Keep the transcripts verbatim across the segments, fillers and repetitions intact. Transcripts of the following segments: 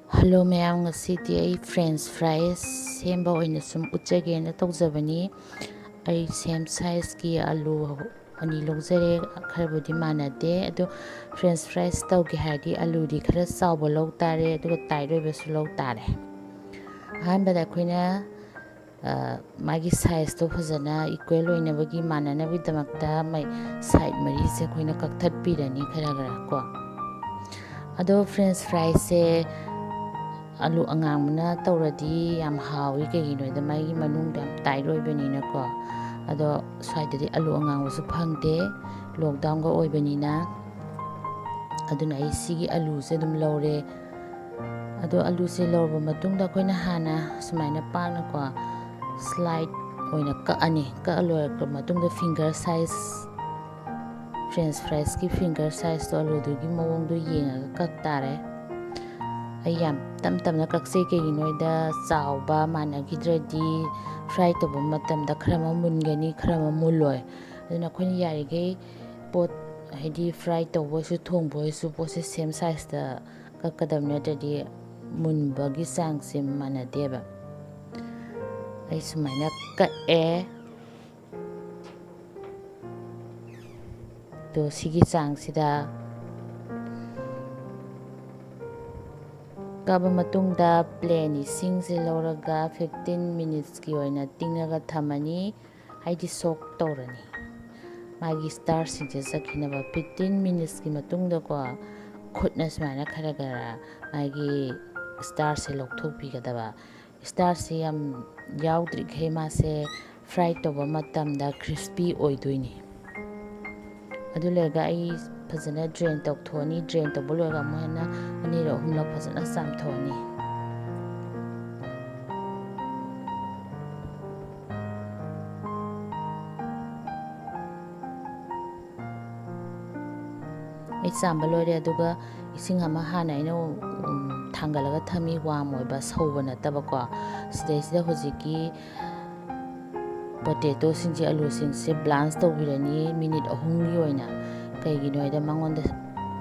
Hello ꯃꯌꯥꯝ, ꯉꯁꯤꯗꯤ ꯑꯩ French fries ꯁꯦꯝꯕ ꯑꯣꯏꯅ ꯁꯨꯝ ꯎꯠꯆꯒꯦꯅ ꯇꯧꯖꯕꯅꯤ꯫ ꯑꯩ same sizeꯀꯤ ꯑꯂꯨ ꯑꯅꯤ ꯂꯧꯖꯔꯦ, ꯈꯔꯕꯨꯗꯤ ꯃꯥꯟꯅꯗꯦ꯫ ꯑꯗꯣ French fries ꯇꯧꯒꯦ ꯍꯥꯏꯔꯗꯤ ꯑꯂꯨꯗꯤ ꯈꯔ ꯆꯥꯎꯕ ꯂꯧ ꯇꯥꯔꯦ, ꯑꯗꯨꯒ tight ꯑꯣꯏꯕꯁꯨ ꯂꯧ ꯇꯥꯔꯦ꯫ ꯑꯍꯥꯟꯕꯗ ꯑꯩꯈꯣꯏꯅ ꯑ, ꯃꯥꯒꯤ sizeꯇꯣ ꯐꯖꯅ equal ꯑꯣꯏꯅꯕꯒꯤ, ꯃꯥꯟꯅꯅꯕꯒꯤꯗꯃꯛꯇ ꯃꯩ side ꯃꯔꯤꯁꯦ ꯑꯩꯈꯣꯏꯅ ꯀꯛꯊꯠꯄꯤꯔꯅꯤ ꯈꯔ ꯈꯔ ꯀꯣ꯫ ꯑꯗꯣ French friesꯁꯦ ꯑꯂꯨ ꯑꯉꯥꯡꯕꯅ ꯇꯧꯔꯗꯤ ꯌꯥꯝ ꯍꯥꯎꯏ, ꯀꯩꯒꯤꯅꯣ ꯍꯥꯏꯗ ꯃꯥꯒꯤ ꯃꯅꯨꯡꯗ ꯌꯥꯝ tight ꯑꯣꯏꯕꯅꯤꯅꯀꯣ꯫ ꯑꯗꯣ ꯁ꯭ꯋꯥꯏꯗꯗꯤ ꯑꯂꯨ ꯑꯉꯥꯡꯕꯁꯨ ꯐꯪꯗꯦ, lockdownꯒ ꯑꯣꯏꯕꯅꯤꯅ꯫ ꯑꯗꯨꯅ ꯑꯩ ꯁꯤꯒꯤ ꯑꯂꯨꯁꯦ ꯑꯗꯨꯝ ꯂꯧꯔꯦ꯫ ꯑꯗꯣ ꯑꯂꯨꯁꯦ ꯂꯧꯔꯕ ꯃꯇꯨꯡꯗ ꯑꯩꯈꯣꯏꯅ ꯍꯥꯟꯅ ꯁꯨꯃꯥꯏꯅ ꯄꯥꯛꯅꯀꯣ, slice ꯑꯣꯏꯅ ꯀꯛꯑꯅꯤ꯫ ꯀꯛꯑ ꯂꯣꯏꯔꯛꯄ ꯃꯇꯨꯡꯗ finger size, French friesꯀꯤ finger sizeꯇꯣ ꯑꯂꯨꯗꯨꯒꯤ ꯃꯑꯣꯡꯗꯣ ꯌꯦꯡꯉꯒ ꯀꯛ ꯇꯥꯔꯦ꯫ ꯑꯩ ꯌꯥꯝ ꯇꯞ ꯇꯞꯅ ꯀꯛꯆꯩ, ꯀꯩꯒꯤꯅꯣ ꯍꯥꯏꯗ ꯆꯥꯎꯕ ꯃꯥꯟꯅꯈꯤꯗ꯭ꯔꯗꯤ fry ꯇꯧꯕ ꯃꯇꯝꯗ ꯈꯔ ꯑꯃ ꯃꯨꯟꯒꯅꯤ, ꯈꯔ ꯑꯃ ꯃꯨꯜꯂꯣꯏ꯫ ꯑꯗꯨꯅ ꯑꯩꯈꯣꯏꯅ ꯌꯥꯔꯤꯈꯩ ꯄꯣꯠ, ꯍꯥꯏꯗꯤ fry ꯇꯧꯕ ꯑꯣꯏꯁꯨ ꯊꯣꯡꯕ ꯑꯣꯏꯁꯨ ꯄꯣꯠꯁꯦ same sizeꯇ ꯀꯛꯀꯗꯕ, ꯅꯠꯇ꯭ꯔꯗꯤ ꯃꯨꯟꯕꯒꯤ ꯆꯥꯡꯁꯦ ꯃꯥꯟꯅꯗꯦꯕ꯫ ꯑꯩ ꯁꯨꯃꯥꯏꯅ ꯀꯛꯑꯦ꯫ ꯑꯗꯣ ꯁꯤꯒꯤ ꯆꯥꯡꯁꯤꯗ ꯀꯛꯑꯕ ꯃꯇꯨꯡꯗ plain ꯏꯁꯤꯡꯁꯦ ꯂꯧꯔꯒ fifteen minutesꯀꯤ ꯑꯣꯏꯅ ꯇꯤꯡꯉꯒ ꯊꯝꯃꯅꯤ, ꯍꯥꯏꯗꯤ soak ꯇꯧꯔꯅꯤ꯫ ꯃꯥꯒꯤ starchꯁꯤꯡꯁꯦ ꯆꯠꯈꯤꯅꯕ fifteen minutesꯀꯤ ꯃꯇꯨꯡꯗꯀꯣ, ꯈꯨꯠꯅ ꯁꯨꯃꯥꯏꯅ ꯈꯔ ꯈꯔ ꯃꯥꯒꯤ starchꯁꯦ ꯂꯧꯊꯣꯛꯄꯤꯒꯗꯕ꯫ Starchꯁꯦ ꯌꯥꯝ ꯌꯥꯎꯗ꯭ꯔꯤꯈꯩ ꯃꯥꯁꯦ fry ꯇꯧꯕ ꯃꯇꯝꯗ crispy ꯑꯣꯏꯗꯣꯏꯅꯤ꯫ ꯑꯗꯨ ꯂꯣꯏꯔꯒ ꯑꯩ ꯐꯖꯅ drain ꯇꯧꯊꯣꯛꯑꯅꯤ꯫ Drain ꯇꯧꯕ ꯂꯣꯏꯔꯒ ꯑꯃꯨꯛ ꯍꯟꯅ ꯑꯅꯤꯔꯛ ꯑꯍꯨꯝꯂꯛ ꯐꯖꯅ ꯆꯥꯝꯊꯣꯛꯑꯅꯤ꯫ ꯑꯩ ꯆꯥꯝꯕ ꯂꯣꯏꯔꯦ, ꯑꯗꯨꯒ ꯏꯁꯤꯡ ꯑꯃ ꯍꯥꯟꯅ ꯑꯩꯅ, ꯎꯝ, ꯊꯥꯡꯒꯠꯂꯒ ꯊꯝꯃꯤ, warm ꯑꯣꯏꯕ, ꯁꯧꯕ ꯅꯠꯇꯕꯀꯣ꯫ ꯁꯤꯗꯩꯁꯤꯗ ꯍꯧꯖꯤꯛꯀꯤ potatoꯁꯤꯡꯁꯦ, ꯑꯂꯨꯁꯤꯡꯁꯦ blanch ꯇꯧꯕꯤꯔꯅꯤ minute ꯑꯍꯨꯝꯒꯤ ꯑꯣꯏꯅ꯫ ꯀꯩꯒꯤꯅꯣ ꯍꯥꯏꯗ ꯃꯉꯣꯟꯗ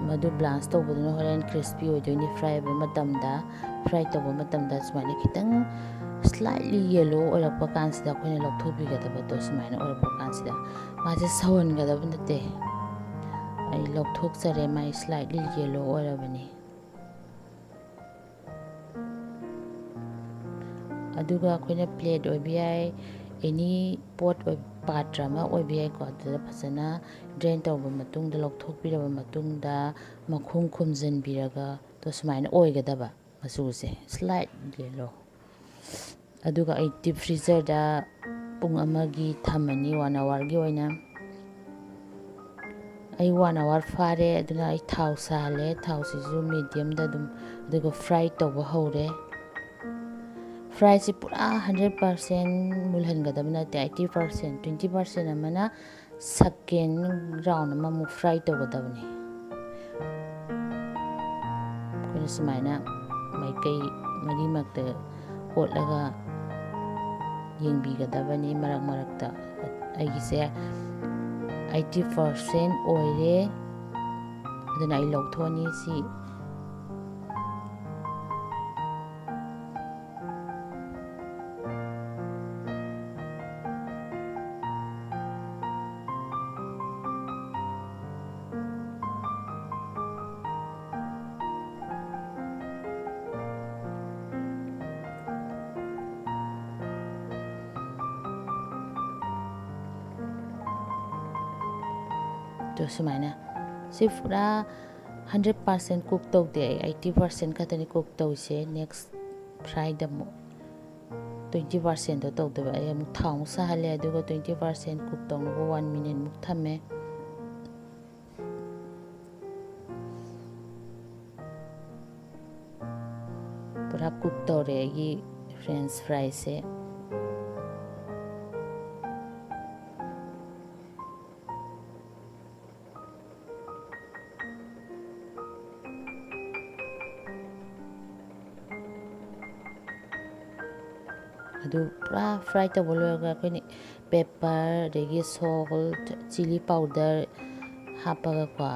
ꯃꯗꯨ ꯕ꯭ꯂꯥꯟꯁ ꯇꯧꯕꯗꯨꯅ ꯍꯣꯔꯦꯟ ꯀ꯭ꯔꯤꯁꯄꯤ ꯑꯣꯏꯗꯣꯏꯅꯤ꯫ ꯐ꯭ꯔꯥꯏ ꯑꯣꯏꯕ ꯃꯇꯝꯗ, ꯐ꯭ꯔꯥꯏ ꯇꯧꯕ ꯃꯇꯝꯗ ꯁꯨꯃꯥꯏꯅ ꯈꯤꯇꯪ ꯁ꯭ꯂꯥꯏꯠꯂꯤ ꯌꯦꯂꯣ ꯑꯣꯏꯔꯛꯄ ꯀꯥꯟꯁꯤꯗ ꯑꯩꯈꯣꯏꯅ ꯂꯧꯊꯣꯛꯄꯤꯒꯗꯕꯗꯣ ꯁꯨꯃꯥꯏꯅ ꯑꯣꯏꯔꯛꯄ ꯀꯥꯟꯁꯤꯗ꯫ ꯃꯥꯁꯦ ꯁꯧꯍꯟꯒꯗꯕ ꯅꯠꯇꯦ꯫ ꯑꯩ ꯂꯧꯊꯣꯛꯆꯔꯦ, ꯃꯥꯏ ꯁ꯭ꯂꯥꯏꯠꯂꯤ ꯌꯦꯂꯣ ꯑꯣꯏꯔꯕꯅꯤ꯫ ꯑꯗꯨꯒ ꯑꯩꯈꯣꯏꯅ ꯄ꯭ꯂꯦꯠ ꯑꯣꯏꯕ ꯌꯥꯏ, ꯑꯦꯅꯤ ꯄꯣꯠ ꯑꯣꯏ-, ꯄꯥꯇ꯭ꯔ ꯑꯃ ꯑꯣꯏꯕ ꯌꯥꯏꯀꯣ꯫ ꯑꯗꯨꯗ ꯐꯖꯅ ꯗ꯭ꯔꯦꯟ ꯇꯧꯔꯕ ꯃꯇꯨꯡꯗ, ꯂꯧꯊꯣꯛꯄꯤꯔꯕ ꯃꯇꯨꯡꯗ, ꯃꯈꯨꯝ ꯈꯨꯝꯖꯤꯟꯕꯤꯔꯒ, ꯑꯗꯣ ꯁꯨꯃꯥꯏꯅ ꯑꯣꯏꯒꯗꯕ ꯃꯆꯨꯁꯦ, ꯁ꯭ꯂꯥꯏꯠ ꯌꯦꯂꯣ꯫ ꯑꯗꯨꯒ ꯑꯩ ꯗꯤꯞ ꯐ꯭ꯔꯤꯖꯔꯗ ꯄꯨꯡ ꯑꯃꯒꯤ ꯊꯝꯃꯅꯤ, ꯋꯥꯟ ꯑꯋꯥꯔꯒꯤ ꯑꯣꯏꯅ꯫ ꯑꯩ ꯋꯥꯟ ꯑꯋꯥꯔ ꯐꯥꯔꯦ, ꯑꯗꯨꯅ ꯑꯩ ꯊꯥꯎ ꯁꯥꯍꯜꯂꯦ꯫ ꯊꯥꯎꯁꯤꯁꯨ ꯃꯤꯗꯤꯌꯝꯗ ꯑꯗꯨꯝ, ꯑꯗꯨꯒ ꯐ꯭ꯔꯥꯏ ꯇꯧꯕ ꯍꯧꯔꯦ꯫ ꯐ꯭ꯔꯥꯏꯁꯤ ꯄꯨꯔꯥ ꯍꯟꯗ꯭ꯔꯦꯠ ꯄꯥꯔꯁꯦꯟ ꯃꯨꯜꯍꯟꯒꯗꯕ ꯅꯠꯇꯦ, ꯑꯩꯠꯇꯤ ꯄꯥꯔꯁꯦꯟ, ꯇ꯭ꯋꯦꯟꯇꯤ ꯄꯥꯔꯁꯦꯟ ꯑꯃꯅ ꯁꯦꯀꯦꯟ ꯔꯥꯎꯟ ꯑꯃꯃꯨꯛ ꯐ꯭ꯔꯥꯏ ꯇꯧꯒꯗꯕꯅꯤ꯫ ꯑꯩꯈꯣꯏꯅ ꯁꯨꯃꯥꯏꯅ ꯃꯥꯏꯀꯩ ꯃꯔꯤꯃꯛꯇ ꯑꯣꯠꯂꯒ ꯌꯦꯡꯕꯤꯒꯗꯕꯅꯤ ꯃꯔꯛ ꯃꯔꯛꯇ꯫ ꯑꯩꯒꯤꯁꯦ ꯑꯩꯠꯇꯤ ꯄꯥꯔꯁꯦꯟ ꯑꯣꯏꯔꯦ, ꯑꯗꯨꯅ ꯑꯩ ꯂꯧꯊꯣꯛꯑꯅꯤ ꯁꯤ꯫ ꯑꯗꯨ ꯁꯨꯃꯥꯏꯅ ꯁꯤ ꯄꯨꯔꯥ ꯍꯟꯗ꯭ꯔꯦꯠ ꯄꯥꯔꯁꯦꯟ ꯀꯨꯛ ꯇꯧꯗꯦ ꯑꯩ, ꯑꯩꯠꯇꯤ ꯄꯥꯔꯁꯦꯟ ꯈꯛꯇꯅꯤ ꯀꯨꯛ ꯇꯧꯔꯤꯁꯦ꯫ ꯅꯦꯛꯁ ꯐ꯭ꯔꯥꯏꯗ ꯑꯃꯨꯛ ꯇ꯭ꯋꯦꯟꯇꯤ ꯄꯥꯔꯁꯦꯟꯗꯣ ꯇꯧꯗꯣꯏꯕ꯫ ꯑꯩ ꯑꯃꯨꯛ ꯊꯥꯎ ꯑꯃꯨꯛ ꯁꯥꯍꯜꯂꯦ, ꯑꯗꯨꯒ ꯇ꯭ꯋꯦꯟꯇꯤ ꯄꯥꯔꯁꯦꯟ ꯀꯨꯛ ꯇꯧꯅꯕ ꯋꯥꯟ ꯃꯤꯅꯤꯠꯃꯨꯛ ꯊꯝꯃꯦ꯫ ꯄꯨꯔꯥ ꯀꯨꯛ ꯇꯧꯔꯦ ꯑꯩꯒꯤ ꯐ꯭ꯔꯦꯟꯁ ꯐ꯭ꯔꯥꯏꯁꯦ꯫ ꯑꯗꯨ ꯄꯨꯔꯥ ꯐ꯭ꯔꯥꯏ ꯇꯧꯕ ꯂꯣꯏꯔꯒ ꯑꯩꯈꯣꯏꯅ ꯄꯦꯄꯔ, ꯑꯗꯒꯤ ꯁꯣꯜꯠ, ꯆꯤꯂꯤ ꯄꯥꯎꯗꯔ ꯍꯥꯞꯄꯒꯀꯣ,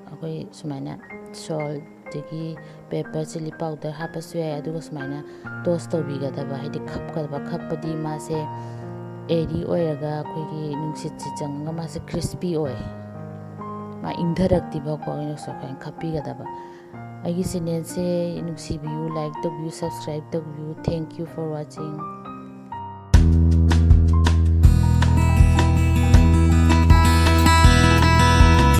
ꯑꯩꯈꯣꯏ ꯁꯨꯃꯥꯏꯅ ꯁꯣꯜꯠ ꯑꯗꯒꯤ ꯄꯦꯄꯔ ꯆꯤꯂꯤ ꯄꯥꯎꯗꯔ ꯍꯥꯞꯄꯁꯨ ꯌꯥꯏ꯫ ꯑꯗꯨꯒ ꯁꯨꯃꯥꯏꯅ ꯇꯣꯁ ꯇꯧꯕꯤꯒꯗꯕ, ꯍꯥꯏꯗꯤ ꯈꯞꯀꯗꯕ꯫ ꯈꯞꯄꯗꯤ ꯃꯥꯁꯦ ꯑꯦꯔꯤ ꯑꯣꯏꯔꯒ ꯑꯩꯈꯣꯏꯒꯤ ꯅꯨꯡꯁꯤꯠꯁꯦ ꯆꯪꯉꯒ ꯃꯥꯁꯦ ꯀ꯭ꯔꯤꯁꯄꯤ ꯑꯣꯏ, ꯃꯥ ꯏꯪꯊꯔꯛꯇꯦꯕꯀꯣ꯫ ꯑꯩꯅ ꯁꯨꯃꯥꯏꯅ ꯈꯞꯄꯤꯒꯗꯕ꯫ ꯑꯩꯒꯤ ꯆꯦꯅꯦꯜꯁꯦ ꯅꯨꯡꯁꯤꯕꯤꯌꯨ, ꯂꯥꯏꯛ ꯇꯧꯕꯤꯌꯨ, ꯁꯕꯁꯀ꯭ꯔꯥꯏꯕ ꯇꯧꯕꯤꯌꯨ꯫ Thank you for watching.